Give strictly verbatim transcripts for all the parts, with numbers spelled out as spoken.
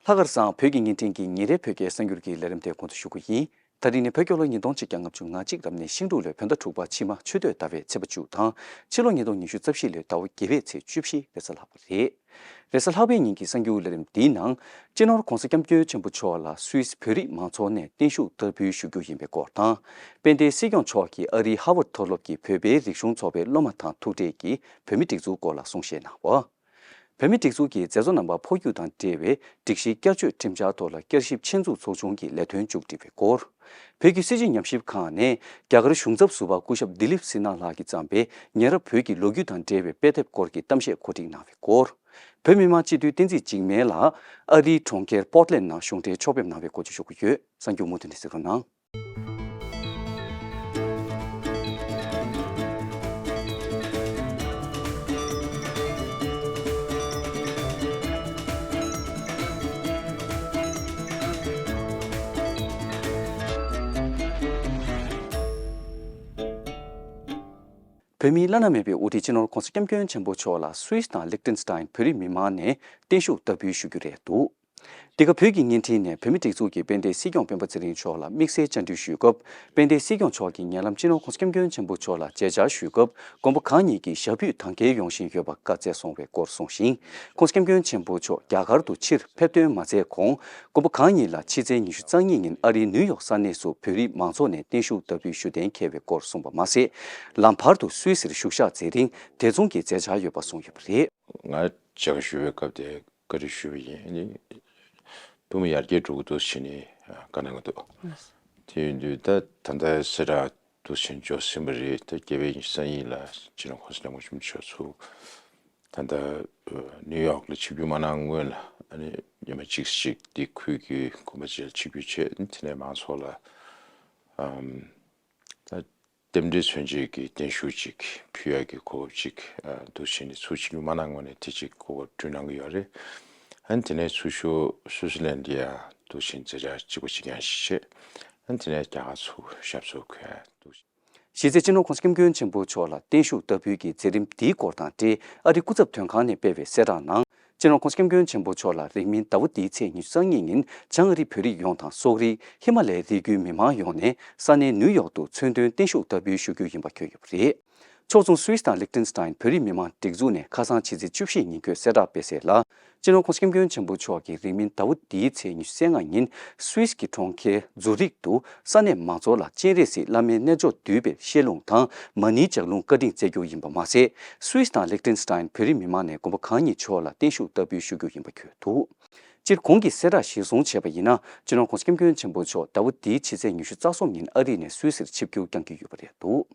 ལྷག་དཀར་བཟང་བོད་ཀྱི་བརྙན་འཕྲིན་གྱི་ཉིན་རེའི་བོད་སྐད་གསར་འགྱུར་གྱི་ལས་རིམ་དེ་འགོ་འཛུགས་ཞུ་གི་ཡིན། ད་རིང་ནི་བོད་རྒྱལ་ལོ་ཉིས་སྟོང་ཆིག་བརྒྱ་ལྔ་བཅུ་ང་གཅིག་རབ་གནས་ཤིང་འབྲུག་ལོའི་བོད་ཟླ་དྲུག་པ་ཕྱི་མ་ཆུ་སྟོད་ཟླ་བའི་ཚེས་པ་བཅུ་དང་ཕྱི་ལོ་ཉིས་སྟོང་ཉི་ཤུ་རྩ་བཞི་ལོའི་ཟླ་བ་བརྒྱད་པའི་ཚེས་བཅུ་བཞི་རེས་གཟའ་ལྷག་པ་རེད། རེས་གཟའ་ལྷག་པའི་ཉིན་གྱི་གསར་འགྱུར་ལས་རིམ་འདིའི་ནང་། སྤྱི་ནོར་༧གོང་ས་༧སྐྱབས་མགོན་ཆེན་པོ་མཆོག་ལ་སུད་སི་བོད་རིགས་མང་ཚོགས་ནས་བརྟན་བཞུགས་བསྟར་འབུལ་ཞུ་རྒྱུ་ཡིན་པའི་སྐོར་དང་། དཔལ་ལྡན་སྲིད་སྐྱོང་མཆོག་གིས་ཨ་རིའི་ཧ་ཝར་མཐོ་སློབ་ཀྱི་བོད་པའི་རིག་གཞུང་ཚོགས་པའི་སློབ་མ་དང་ཐུག་འཕྲད་ཀྱིས་བོད་མིའི་སྒྲིག་འཛུགས་སྐོར་ལ་གསུང་བཤད་གནང་བ། བོད་མིའི་སྒྲིག་འཛུགས་ཀྱི་མཛད་གཙོ་རྣམ་པ་འཕོ་འགྱུར་དང་འབྲེལ་བའི་སྒྲིག་གཞི་བསྐྱར་བཅོས་ཁྲིམས་འཆར་ཐོག་ལ་བསྐྱར་ཞིབ་ཆེད་འཛུགས་ཚོགས་ཆུང་གི་ལས་དོན་མཇུག་སྒྲིལ་བའི་སྐོར། བོད་ཀྱི་སྲིད་བྱུས་ཉམས་ཞིབ་ཁང་ནས་རྒྱ་གར་གཞུང་ཚབ་ཟུར་པ་སྐུ་ཞབས་དི་ལིབ་སི་ནྷ་ལགས་ཀྱིས་བརྩམས་པའི་ཉེ་རབས་བོད་ཀྱི་ལོ་རྒྱུས་དང་འབྲེལ་བའི་དཔེ་དེབ་སྐོར་གྱི་གཏམ་བཤད་གོ་སྒྲིག་གནང་བའི་སྐོར། བོད་མི་མང་སྤྱི་འཐུས་བསྟན་འཛིན་འཇིགས་མེད་ལགས་ཨ་རིའི་གྲོང་ཁྱེར་པོར་ཊི་ལེན་ནང་གཞུང་འབྲེལ་ཕྱོགས་ཕེབས་གནང་བའི་སྐོར་བཅས་ཞུ་གི་ཡོད། གསར་འགྱུར་མུ་མཐུད་ནས་གཟིགས་རོགས་གནང་། བོད་མིའི་བླ་ན་མེད་པའི་དབུ་ཁྲིད་སྤྱི་ནོར་༧གོང་ས་༧སྐྱབས་མགོན་ཆེན་པོ་མཆོག་ལ་སུད་སི་དང་ལིག་ཏེན་སི་ཏཱིན་བོད་རིགས་མི་མང་ནས་བརྟན་བཞུགས་བསྟར་འབུལ་ཞུ་རྒྱུ་རེད་འདུག། འདི་ག་བོད་ཀྱི་བརྙན་འཕྲིན་ནས་བོད་མིའི་སྒྲིག་འཛུགས་ཀྱི་དཔལ་ལྡན་སྲིད་སྐྱོང་སྤེན་པ་ཚེ་རིང་མཆོག་ལ་དམིགས་བསལ་བཅར་འདྲི་ཞུས་སྐབས། དཔལ་ལྡན་སྲིད་སྐྱོང་མཆོག་གིས་ཉེ་ལམ་སྤྱི་ནོར་༧གོང་ས་༧སྐྱབས་མགོན་ཆེན་པོ་མཆོག་ལ་མཇལ་བཅར་ཞུས་སྐབས། དགོན་པ་ཁག་གཉིས་ཀྱི་ཞབས་པུས་དང་འཁེལ་ཡོང་བཞིན་ཡོད་པ་བཀའ་སྩལ་སོང་བའི་སྐོར་གསུངས་ཤིང་། ༧གོང་ས་༧སྐྱབས་མགོན་ཆེན་པོ་མཆོག་རྒྱ་གར་དུ་ཕྱིར་ཕེབས་ཐོན་མ་མཛད་གོང་། དགོན་པ་ཁག་གཉིས་ལ་ཕྱི་ཚེས་ཉི་ཤུ་རྩ་གཉིས་ཉིན་ཨ་རིའི་ནིའུ་ཡོག་ས་གནས་སུ་བོད་རིགས་མང་ཚོགས་ནས་བརྟན་བཞུགས་བསྟར་འབུལ་ཞུ་གཏན་འཁེལ་བའི་སྐོར་གསུངས་པ་མ་ཟད། ལམ་བར་དུ་སུད་སིར་བཞུགས་ཞག་མཛད་རིང་དེ་མཚུངས་ཀྱི་མཛད་འཆར་ཡོད་པ་གསུངས་ཡོད་པ་རེད། ང་མཇལ་ཁ་ཞུ་བའི་སྐབས་དེ་བཀའ་འདྲི་ཞུས་པ་ཡིན། ཨ་ནི་ཐུགས་མ་ཡར་རྒྱས་འགྲོ་གི་འདུག་ཟེར་ནས་བཀའ་གནང་གི་འདུག། དེ་ཡིན་དུས་ད་ད་ལྟ་གསལ་བསྒྲགས་འདུག་ཟེར་འབྱོར་ཟིན་པ་རེད། ད་རྒྱལ་བའི་ཉི་ཤུ་རྩ་གཉིས་ལ་སྤྱི་ནོར་༧གོང་ས་༧སྐྱབས་མགོན་ཆེན་པོ་མཆོག་ཚུར་ད་ལྟ་ནིའུ་ཡོག་ལ་ཆིབས་བསྒྱུར་མ་གནང་སྔོན་ལ་ཨ་ནི་ཉི་མ་གཅིག་ཅིག་འདི་ཁུལ་གྱི་དགོན་པ་ཅིག་ལ་ཆིབས་བསྒྱུར་བྱས། དེ་ནས་མང་ཚོགས་ལ་ཨམ། ད་རྟེན་འབྲེལ་མཚོན་བྱེད་ཀྱི་བརྟན་བཞུགས་ཅིག་ཕུལ་ཡག་གི་གོ་སྐབས་ཅིག་ཨ་འདུག་བྱས་ནས་ཚུར་ཕྱིན་མ་གནང་སྔོན་ནས་དེ་ཅིག་གོ་སྐབས་བསྐྲུན་གནང་གི་ཡོད་རེད། ཨ་ནི་དེ་ནས་ཚུར་ཤོག་སུའུ་ཙི་ལན་ཌི་ཡ་འདུག་བྱས་ནས་མཛད་འཆར་གཅིག་པ་གཅིག་རྐྱང་ཞིག་བྱས། ཨ་ནི་དེ་ནས་རྒྱ་གར་ཚུར་ཞབས་སོར་འཁོད་འདུག་བྱས། གཞི་རྩའི་སྤྱི་ནོར་༧གོང་ས་༧སྐྱབས་མགོན་ཆེན་པོ་མཆོག་ལ་བརྟན་བཞུགས་བསྟར་འབུལ་གྱི་མཛད་རིམ་འདིའི་སྐོར་དང་འབྲེལ་ཨ་རིའི་སྐུ་ཚབ་དོན་ཁང་ནས་སྤེལ་བའི་གསལ་བསྒྲགས་ནང་། སྤྱི་ནོར་༧གོང་ས་༧སྐྱབས་མགོན་ཆེན་པོ་མཆོག་ལ་རིང་མིན་ཟླ་བ་འདིའི་ཚེས་ཉི་ཤུ་རྩ་གཉིས་ཉིན་བྱང་ཨ་རིའི་བོད་རིགས་ཡོངས་དང་སོག་རིགས་ཧི་མ་ལའི་རི་རྒྱུད་མི་མང་ཡོངས་ནས་ས་གནས་ནིའུ་ཡོག་ཏུ་མཚོན་དོན་བརྟན་བཞུགས་བསྟར་འབུལ་ཞུ་རྒྱུ་ཡིན་པ་བཀོད་ཡོད་པ་རེད། ཕྱོགས་མཚུངས་སུད་སི་དང་ལིག་ཏེན་སི་ཏཱིན་བོད་རིགས་མི་མང་སྒྲིག་འཛུགས་ནས་ཁ་སང་ཕྱི་ཚེས་བཅུ་བཞི་ཉིན་འགོད་གསལ་བསྒྲགས་སྤེལ་གསལ་ལ། སྤྱི་ནོར་༧གོང་ས་༧སྐྱབས་མགོན་ཆེན་པོ་མཆོག་གིས་རིང་མིན་ཟླ་བ་འདིའི་ཚེས་ཉི་ཤུ་རྩ་ལྔ་ཉིན་སུད་སི་གི་གྲོང་ཁྱེར་ཛུ་རིག་ཏུ་ས་གནས་མང་ཚོགས་ལ་སྤྱན་རས་གཟིགས་བླ་མའི་རྣལ་འབྱོར་བསྡུས་པའི་བཤད་ལུང་དང་མ་ཎིའི་ལྗགས་ལུང་བཀའ་དྲིན་སྩལ་རྒྱུ་ཡིན་པ་མ་ཟད། སུད་སི་དང་ལིག་ཏེན་སི་ཏཱིན་བོད་རིགས་མི་མང་ནས་དགོན་པ་ཁག་གཉིས་ཕྱོགས་ལ་བརྟན་བཞུགས་བསྟར་འབུལ་ཞུ་རྒྱུ་ཡིན་པ་བཀོད་འདུག། སྤྱིར་གོང་གི་གསལ་བསྒྲགས་གཞིར་བཟུང་བྱས་པ་ཡིན་ན། སྤྱི་ནོར་༧གོང་ས་༧སྐྱབས་མགོན་ཆེན་པོ་མཆོག་ཟླ་བ་འདིའི་ཕྱི་ཚེས་ཉི་ཤུ་རྩ་གསུམ་ཉིན་ཨ་རི་ནས་སུད་སིར་ཆིབས་བསྒྱུར་བསྐྱང་རྒྱུ་ཡོད་པ་རེད་འདུག།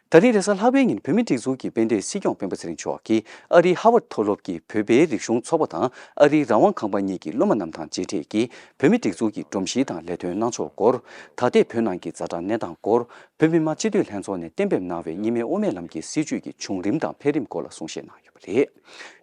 ད་རིང་རེས་གཟའ་ལྷག་པའི་ཉིན་བོད་མིའི་སྒྲིག་འཛུགས་ཀྱི་དཔལ་ལྡན་སྲིད་སྐྱོང་སྤེན་པ་ཚེ་རིང་མཆོག་གིས་ཨ་རིའི་ཧ་ཝར་མཐོ་སློབ་ཀྱི་བོད་པའི་རིག་གཞུང་ཚོགས་པ་དང་ཨ་རིའི་རང་དབང་ཁང་པ་གཉིས་ཀྱི་སློབ་མ་རྣམས་དང་མཇལ་འཕྲད་ཀྱིས་བོད་མིའི་སྒྲིག་འཛུགས་ཀྱི་སྒྲོམ་གཞི་དང་ལས་དོན་གནང་ཕྱོགས་སྐོར། ད་ལྟའི་བོད་ནང་གི་ཛ་དྲག་གནས་སྟངས་སྐོར། བོད་མི་མང་སྤྱི་འཐུས་ལྷན་ཚོགས་ནས་གཏན་འབེབས་གནང་བའི་གཉིས་སྨན་དབུ་མའི་ལམ་གྱི་སྲིད་བྱུས་ཀྱི་བྱུང་རིམ་དང་འཕེལ་རིམ་སྐོར་ལ་གསུང་བཤད་གནང་ཡོད་པ་རེད།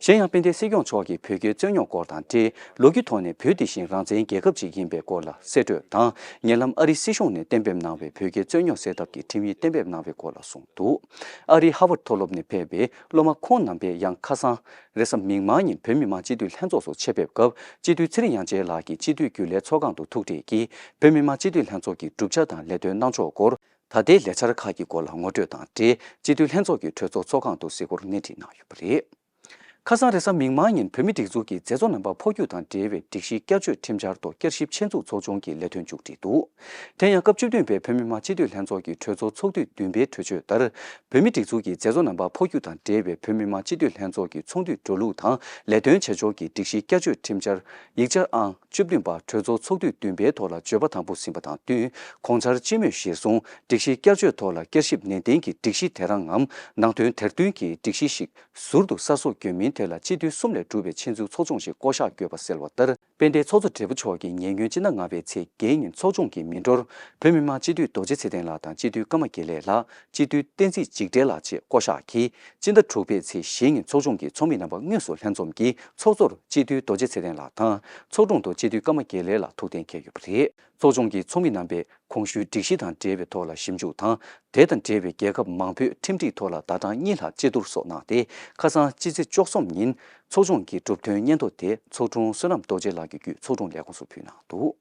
གཞན་ཡང་དཔལ་ལྡན་སྲིད་སྐྱོང་མཆོག་གིས་བོད་རྒྱའི་རྩོད་རྙོག་སྐོར་དང་འབྲེལ་ལོ་རྒྱུས་ཐོག་ནས་བོད་དེ་བཞིན་རང་བཙན་རྒྱལ་ཁབ་ཅིག་ཡིན་པའི་སྐོར་ལ་གསལ་སྤྲོད་དང་། ཉེ་ལམ་ཨ་རིའི་སྲིད་གཞུང་ནས་གཏན་འབེབས་གནང་བའི་བོད་རྒྱའི་རྩོད་རྙོག་སེལ་ཐབས་ཀྱི་ཁྲིམས་ཡིག་གཏན་འབེབས་གནང་བའི་སྐོར་ལ་གསུངས་འདུག། ཨ་རིའི་ཧ་ཝར་མཐོ་སློབ་ནས་ཕེབས་པའི་སློབ་མ་ཁོང་རྣམ་པས་ཡང་ཁ་སང་རེས་གཟའ་མིག་དམར་ཉིན་བོད་མི་མང་སྤྱི་འཐུས་ལྷན་ཚོགས་སུ་ཆེད་ཕེབས་སྐབས། སྤྱི་འཐུས་ཚེ་རིང་དབྱངས་ཅན་ལགས་ཀྱིས་སྤྱི་འཐུས་རྒྱུན་ལས་ཚོགས་ཁང་དུ་ཐུག་འཕྲད་ཀྱིས་བོད་མི་མང་སྤྱི་འཐུས་ལྷན་ཚོགས་ཀྱི་གྲུབ་ཆ་དང་ལས་དོན་གནང་ཕྱོགས་སྐོར། ད་ལྟའི་ལས་འཆར་ཁག་གི་སྐོར་ལ་ངོ་སྤྲོད་དང་འབྲེལ། སྤྱི་འཐུས་ལྷན་ཚོགས་ཀྱི་གྲོས་ཚོགས་ཚོགས་ཁང་དུ་གཟིགས་སྐོར་སྣེ་ཁྲིད་གནང་ཡོད་པ་རེད། ཁ་སང་རེས་གཟའ་མིག་དམར་ཉིན་བོད་མིའི་སྒྲིག་འཛུགས་ཀྱི་མཛད་གཙོ་རྣམ་པ་འཕོ་འགྱུར་དང་འབྲེལ་བའི་སྒྲིག་གཞི་བསྐྱར་བཅོས་ཁྲིམས་འཆར་ཐོག་བསྐྱར་ཞིབ་ཆེད་འཛུགས་ཚོགས་ཆུང་གི་ལས་དོན་མཇུག་སྒྲིལ་འདུག། དེ་ཡང་སྐབས་བཅུ་བདུན་པའི་བོད་མི་མང་སྤྱི་འཐུས་ལྷན་ཚོགས་ཀྱི་གྲོས་ཚོགས་ཚོགས་དུས་བདུན་པའི་གྲོས་ཆོད་ལྟར། བོད་མིའི་སྒྲིག་འཛུགས་ཀྱི་མཛད་གཙོ་རྣམ་པ་འཕོ་འགྱུར་དང་འབྲེལ་བའི་བོད་མི་མང་སྤྱི་འཐུས་ལྷན་ཚོགས་ཀྱི་ཚོགས་འདུའི་འགྲོ་ལུགས་དང་ལས་དོན་བྱ་ཕྱོགས་ཀྱི་སྒྲིག་གཞི་བསྐྱར་བཅོས་ཁྲིམས་འཆར་ཡིག་ཆ་ཨང་བཅུ་བདུན་པ་གྲོས་ཚོགས་ཚོགས་དུས་བདུན་པའི་ཐོག་ལ་བརྗོད་པ་དང་པོ་ཟིན་པ་དང་བསྟུན། དགོངས་འཆར་སྤྱི་མོས་གཞིར་བཟུང་སྒྲིག་གཞི་བསྐྱར་བཅོས་ཐོག་ལ་བསྐྱར་ཞིབ་ནན་ཏན་གྱིས་སྒྲིག་གཞི་དེ་རང་ངམ་ནང་དོན་དེར་མཐུན་གྱི་སྒྲིག་གཞི་ཞིག་ཟུར་དུ་གསར་བཟོ་བསྐྱོན་མིན་ཐད་ལ་སྤྱི་འཐུས་གསུམ་ལས་གྲུབ་པའི་ཆེད་འཛུགས་ཚོགས་ཆུང་ཞིག་བསྐོ་གཞག་དགོས་པ་གསལ་བ་ལྟར། དཔལ་ལྡན་ཚོགས་གཙོ་སྦྲེལ་པོ་མཆོག་གིས་ཉེ་སྔོན་སྤྱི་ཟླ་ལྔ་པའི་ཚེས་བརྒྱད་ཉིན་ཚོགས་ཆུང་གི་མི་འགྲོར་བོད་མི་མང་སྤྱི་འཐུས་རྡོ་རྗེ་ཚེ་བརྟན་ལགས་དང་སྤྱི་འཐུས་ཀརྨ་དགེ་ལེགས་ལགས། སྤྱི་འཐུས་བསྟན་འཛིན་འཇིགས་བྲལ་ལགས་བཅས་བསྐོ་གཞག་གིས་སྤྱི་ཟླ་དྲུག་པའི་ཚེས་བཞི་ཉིན་ཚོགས་ཆུང་གི་ཚོགས་མི་རྣམ་པ་དངོས་སུ་ལྷན་འཛོམས་ཀྱིས་ཚོགས་གཙོར་སྤྱི་འཐུས་རྡོ་རྗེ་ཚེ་བརྟན་ལགས་དང་ཚོགས་དྲུང་དུ་སྤྱི་འཐུས་ཀརྨ་དགེ་ལེགས་ལགས་ཐུགས་གཏན་འཁེལ་ཡོད་པ་རེད། ཚོགས་ཆུང་གི་ཚོགས་མི་རྣམ་པས་ གོང་ཞུས་སྒྲིག་གཞི་དང་འབྲེལ་བའི་ཐོག་ལ་ཞིབ་འཇུག་དང་། དེ་དང་འབྲེལ་བའི་རྒྱལ་ཁབ་མང་པོས་ཁྲིམས་སྒྲིག་ཐོག་ལ་ཟླ་གྲངས་གཉིས་ལྷག་དཔྱད་བསྡུར་སོགས་གནང་སྟེ། ཁ་སང་ཕྱི་ཚེས་བཅུ་གསུམ་ཉིན་ཚོགས་ཆུང་གི་གྲུབ་དོན་སྙན་ཐོ་དེ་ཚོགས་དྲུང་བསོད་ནམས་རྡོ་རྗེ་ལགས་ཀྱིས་བརྒྱུད་ཚོགས་དྲུང་ལས་ཁུངས་སུ་ཕུལ་གནང་འདུག།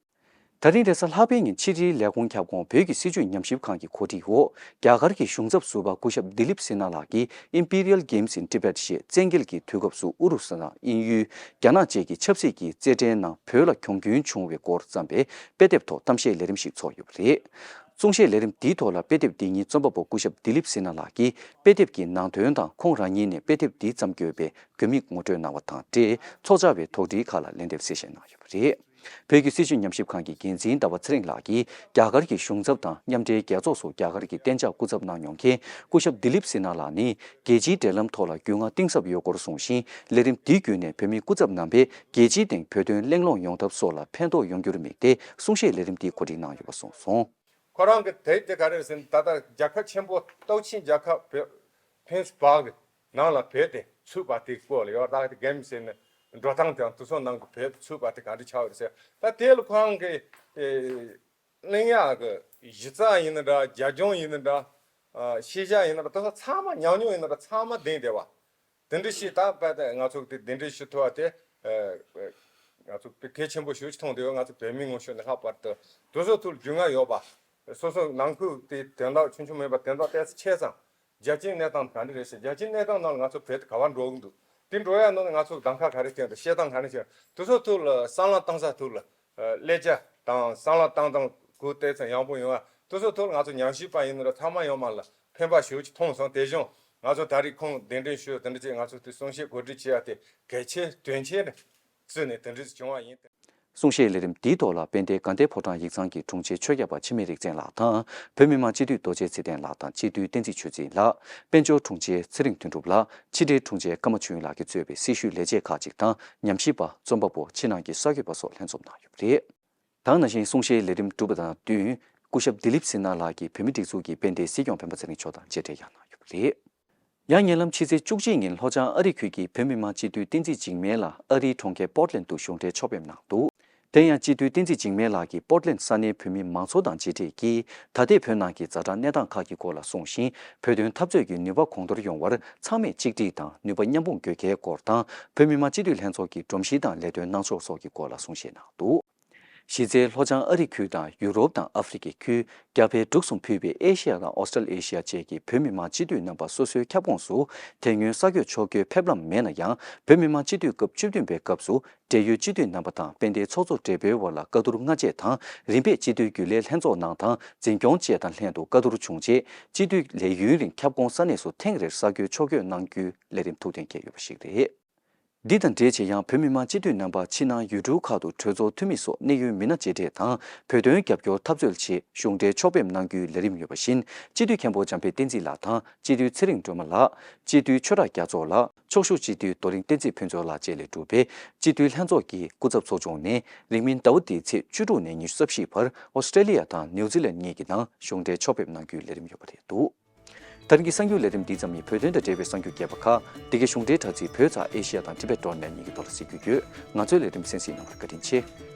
ད་རིང་རེས་གཟའ་ལྷག་པའི་ཉིན་ཕྱི་དྲིལ་ལས་ཁུངས་ཁྱབ་ཁོངས་བོད་ཀྱི་སྲིད་བྱུས་ཉམས་ཞིབ་ཁང་གི་གོ་སྒྲིག་འོག་རྒྱ་གར་གྱི་གཞུང་ཚབ་ཟུར་པ་སྐུ་ཞབས་ལྡི་ལིབ་སི་ན་ལགས་ཀྱིས་Imperial Games in Tibet ཞེས་བཙན་རྒྱལ་གྱི་དུས་སྐབས་སུ་ཨུ་རུ་སུ་དང་དབྱིན་ཡུལ། རྒྱ་ནག་བཅས་ཀྱི་ཆབ་སྲིད་ཀྱི་རྩེད་འགྲན་ནང་བོད་ལ་གྱོང་གུན་བྱུང་བའི་སྐོར་བརྩམས་པའི་དཔེ་དེབ་ཐོག་གཏམ་བཤད་ལས་རིམ་ཞིག་ཚོགས་ཡོད་པ་རེད། གསུང་བཤད་ལས་རིམ་འདིའི་ཐོག་ལ་དཔེ་དེབ་འདི་ཉིད་རྩོམ་པ་པོ་སྐུ་ཞབས་ལྡི་ལིབ་སི་ན་ལགས་ཀྱིས་དཔེ་དེབ་ཀྱི་ནང་དོན་དང་ཁོང་རང་ཉིད་ནས་དཔེ་དེབ་འདི་བརྩམས་དགོས་པའི་དགོས་དམིགས་ངོ་སྤྲོད་གནང་བ་དང་འབྲེལ། ཚོགས་བཅར་བའི་དོགས་འདྲིའི་ཁག་ལ་ལན་འདེབས་གསལ་བཤད་གནང་ཡོད་པ་རེད། བོད་ཀྱི་སྲིད་བྱུས་ཉམས་ཞིབ་ཁང་གི་འགན་འཛིན་ཟླ་བ་ཚེ་རིང་ལགས་ཀྱིས། རྒྱ་གར་གྱི་གཞུང་ཚབ་དང་མཉམ་འབྲེལ་རྒྱལ་ཚོགས་སུ་རྒྱ་གར་གྱི་གཏན་འཇགས་སྐུ་ཚབ་གནང་མྱོང་མཁན་སྐུ་ཞབས་ལྡི་ལིབ་སི་ན་ལགས་ནི། རྒྱལ་སྤྱིའི་འབྲེལ་ལམ་ཐོག་ལ་རྒྱུས་མངའ་གཏིང་ཟབ་ཡོད་སྐོར་གསུངས་ཤིང་། ལས་རིམ་འདི་བརྒྱུད་ནས་བོད་མི་སྐུ་ཚབ་རྣམ་པས་རྒྱལ་སྤྱིའི་སྟེང་བོད་དོན་གླེང་སློང་ཡོང་ཐབས་སོགས་ལ་ཕན་ཐོགས་ཡོང་རྒྱུར་དམིགས་ཏེ། གསུང་བཤད་ལས་རིམ་འདི་གོ་སྒྲིག་གནང་ཡོད་པ་གསུངས་སོང་། ཁོ་རང་གི་དེབ་དེ་ག་རེ་ཟེར་ན། ད་ལྟ་རྒྱལ་ཁབ་ཆེན་པོ་སྟོབས་ཆེན་རྒྱལ་ཁབ་བོད་ཕིན་སི་བྷག་གི་ནང་ལ་བོད་དེ་ཚུད་པ་དེ་སྐོར་ལ་ཡོད། ད་དེ་གེམ་ཟེར་ན་འགྲོ་སྟངས་དང་དེ་ཚོ་ནང་གི་བོད་དེ་ཚུད་པ་དེ་ག་འདྲ་ཆགས་ཡོད་ཟེར། ད་དེ་ལ་ཁོ་རང་གི་ཨེ་གླེང་ཡག་གི་གཞི་རྩ་ཡིན་ན་འདྲ། རྒྱབ་ལྗོངས་ཡིན་ན་འདྲ། ཨ་ཤེས་བྱ་ཡིན་ན་འདྲ། དེ་ཚོ་ཚང་མ་ཉམས་མྱོང་ཡིན་ན་འདྲ། ཚང་མ་ལྡན་བསྡད་པ། དེ་འདྲ་ཞིག་ད་བར་དུ་ང་ཚོ་དེ་གདན་འདྲེན་ཞུ་ཐུབ་པ་དེ། ཨ་ང་ཚོ་དེ་གལ་ཆེན་པོ་ཞེ་པོ་ཅིག་མཐོང་བསྡད་ཡོད། ང་ཚོ་བོད་མི་ངོ་ཤེས་ནས་ལྷག་པར་དུ་དེ་ཚོ་ཐུགས་ལ་རྒྱུས་མངའ་ཡོད་པ། སོ་སོ་ནང་ཁུལ་དེ་དོན་དག་ཆུང་ཆུང་མིན་པ་དོན་དག་ཏོག་ཙམ་ཆེ་ཙང་། རྒྱལ་སྤྱིའི་གནས་སྟངས་ག་འདྲ་རེད་ཟེར། རྒྱལ་སྤྱིའི་གནས་སྟངས་ནང་ལ་ང་ཚོ་བོད་དེ་ག་པར་འགྲོ་གི་འདུག། དེ་འགྲོ་ཡ་ནང་ནས་ང་ཚོ་གདམ་ཁ་ག་རེ་བསྟན་འདུག། བཤད་སྟངས་ག་འདྲ་བྱས། དེ་ཚོ་ཐུགས་ལ་བསམ་བློ་བཏང་ས་ཐུགས་ལ། ཨ་ཀླད་པ་དང་བསམ་བློ་བཏང་སྟངས་ཁུལ་ཏོག་ཙམ་ཡག་པོ་ཡོང་ཡ། དེ་ཚོ་ཐུགས་ལ་ང་ཚོ་ཉམས་ཞིབ་པ་ཡིན་ན་ཚང་མ་ཡོད་མ་ལ་ཕན་པ་ཞེ་པོ་ཅིག་མཐོང་སོང་། དེ་བཞིན་ང་ཚོ་ད་རེས་ཁོང་གདན་འདྲེན་ཞུས་དེ་འདྲ་བྱས། ང་ཚོ་དེ་གསུང་བཤད་གོ་སྒྲིག་བྱེད་ཡ་དེ་གལ་ཆེ་དོན་ཆེ་བརྩིས་ནས་དེ་འདྲ་བྱུང་བ་ཡིན། གསུང་བཤད་ལས་རིམ་འདིའི་ཐོག་ལ་དཔལ་ལྡན་དགའ་ལྡན་ཕོ་བྲང་ཡིག་ཚང་གི་དྲུང་ཆེ་ཆོས་རྒྱལ་པ་འཆི་མེད་རིག་འཛིན་ལགས་དང་། བོད་མི་མང་སྤྱི་འཐུས་རྡོ་རྗེ་ཚེ་བརྟན་ལགས་དང་། སྤྱི་འཐུས་བསྟན་འཛིན་ཆོས་འཛིན་ལགས། དཔལ་འབྱོར་དྲུང་ཆེ་ཚེ་རིང་དོན་གྲུབ་ལགས། ཕྱི་དྲིལ་དྲུང་ཆེ་ཀརྨ་ཆོས་དབྱིངས་ལགས་ཀྱིས་གཙོས་པའི་སྲི་ཞུའི་ལས་བྱེད་ཁག་ཅིག་དང་། ཉམས་ཞིབ་པ། རྩོམ་པ་པོ། ཕྱི་ནང་གི་གསར་འགོད་པ་སོགས་ལྷན་འཛོམས་གནང་ཡོད་པ་རེད། ད་ག་ནང་བཞིན་གསུང་བཤད་ལས་རིམ་གྲུབ་པ་དང་བསྟུན། སྐུ་ཞབས་ལྡི་ལིབ་སི་ན་ལགས་ཀྱིས་བོད་མིའི་སྒྲིག་འཛུགས་ཀྱི་དཔལ་ལྡན་སྲིད་སྐྱོང་སྤེན་པ་ཚེ་རིང་མཆོག་དང་མཇལ་འཕྲད་ཡང་གནང་ཡོད་པ་རེད། ཡང་ཉེ་ལམ་ཕྱི་ཚེས་བཅུ་གཅིག་ཉིན་ལྷོ་བྱང་ཨ་རི་ཁུལ་གྱི་བོད་མི་མང་སྤྱི་འཐུས་བསྟན་འཛིན་འཇིགས་མེད་ལགས་ཨ་རིའི་གྲོང་ཁྱེར་པོར་ཊི་ལེན་དུ་གཞུང་འབྲེལ་ཕྱོགས་ཕེབས་གནང་འདུག། དེ་ཡང་སྤྱི་འཐུས་བསྟན་འཛིན་འཇིགས་མེད་ལགས་ཀྱིས་པོར་ཊི་ལེན་ས་གནས་བོད་མི་མང་ཚོགས་དང་མཇལ་འཕྲད་ཀྱིས། ད་ལྟའི་བོད་ནང་གི་ཛ་དྲག་གནས་སྟངས་ཁག་གི་སྐོར་ལ་གསུངས་ཤིང་། བོད་དོན་འཐབ་རྩོད་ཀྱི་ནུས་པ་གོང་མཐོར་ཡོང་བར་ཚང་མས་གཅིག་སྒྲིལ་དང་ནུས་པ་མཉམ་སྤུངས་དགོས་གལ་སྐོར་དང་། བོད་མི་མང་སྤྱི་འཐུས་ལྷན་ཚོགས་ཀྱི་སྒྲོམ་གཞི་དང་ལས་དོན་གནང་ཕྱོགས་སོགས་ཀྱི་སྐོར་ལ་གསུང་བཤད་གནང་འདུག། གཞི་རྩའི་ལྷོ་བྱང་ཨ་རི་ཁུལ་དང་ཡུ་རོབ་དང་ཨ་ཧྥེ་རི་ཁའི་ཁུལ། རྒྱ་བལ་འབྲུག་གསུམ་ཕུད་པའི་ཨེ་ཤེ་ཡ་དང་ཨོ་སི་ཀྲལ་ཨེ་ཤེ་ཡ་བཅས་ཀྱི་བོད་མི་མང་སྤྱི་འཐུས་རྣམ་པ་སོ་སོའི་ཁྱབ་ཁོངས་སུ་དེ་སྔོན་ས་བགོས་ཕྱོགས་བསྐྱོད་ཕེབས་ལམ་མེད་ན་ཡང་། བོད་མི་མང་སྤྱི་འཐུས་སྐབས་བཅུ་བདུན་པའི་སྐབས་སུ་འབྲེལ་ཡོད་སྤྱི་འཐུས་རྣམ་པ་དང་དཔལ་ལྡན་ཚོགས་གཙོ་སྦྲེལ་པོའི་དབར་ལ་བཀའ་བསྡུར་སྔ་རྗེས་དང་། རིམ་པས་སྤྱི་འཐུས་རྒྱུན་ལས་ལྷན་ཚོགས་ནང་དང་འཛིན་སྐྱོང་བཅས་དང་ལྷན་དུ་བཀའ་བསྡུར་བྱུང་རྗེས། སྤྱི་འཐུས་ལས་ཡུན་རིང་ཁྱབ་ཁོངས་ས་གནས་སུ་ཐེངས་རེར་ས་བགོས་ཕྱོགས་བསྐྱོད་གནང་རྒྱུའི་ལས་རིམ་ཐུགས་གཏན་འཁེལ་ཡོད་པ་ཞིག་རེད། འདི་དང་འབྲེལ་བྱས་ཡང་བོད་མི་མང་སྤྱི་འཐུས་རྣམ་པ་ཕྱི་ནང་ཡུལ་གྲུ་ཁག་ཏུ་གྲོས་ཚོགས་འཐུས་མི་སོགས་གནད་ཡོད་མི་སྣ་མཇལ་འཕྲད་དང་བོད་དོན་རྒྱབ་སྐྱོར་འཐབ་རྩོད་ཆེད་གཞུང་འབྲེལ་ཕྱོགས་ཕེབས་གནང་རྒྱུའི་ལས་རིམ་ཡོད་པ་བཞིན། སྤྱི་འཐུས་མཁན་པོ་འཇམ་དཔལ་བསྟན་འཛིན་ལགས་དང་སྤྱི་འཐུས་ཚེ་རིང་སྒྲོལ་མ་ལགས། སྤྱི་འཐུས་ཆོས་གྲགས་རྒྱ་མཚོ་ལགས། ཕྱོགས་བཞུགས་སྤྱི་འཐུས་རྡོ་རིང་བསྟན་འཛིན་ཕུན་ཚོགས་ལགས་བཅས་ལས་གྲུབ་པའི་སྤྱི་འཐུས་ལྷན་ཚོགས་ཀྱི་སྐུ་ཚབ་ཚོགས་ཆུང་ནས་རིང་མིན་ཟླ་བ་འདིའི་ཚེས་བཅུ་དྲུག་ནས་ཉི་ཤུ་རྩ་བཞི་བར་ཨོ་སི་ཀྲེ་ལི་ཡ་དང་ནིའུ་ཛི་ལན་གཉིས་ཀྱི་ནང་གཞུང་འབྲེལ་ཕྱོགས་ཕེབས་གནང་རྒྱུའི་ལས་རིམ་ཡོད་པ་རེད་འདུག། ད་རིང་གི་གསར་འགྱུར་ལས་རིམ་འདི་ཙམ་ཡིན། བོད་དོན་དང་འབྲེལ་བའི་གསར་འགྱུར་རྒྱས་པ་ཁག་འདི་གའི་གཞུང་འབྲེལ་དྲ་ཚིགས་བོད་ཙང་ཨེ་ཤི་ཡ་དང་Tibet dot net གཉིས་ཀྱི་ཐོག་ལ་གཟིགས་རྒྱུ་ཡོད། ང་ཚོའི་ལས་རིམ་གསན་གཟིགས་གནང་བར་བཀའ་དྲིན་ཆེ།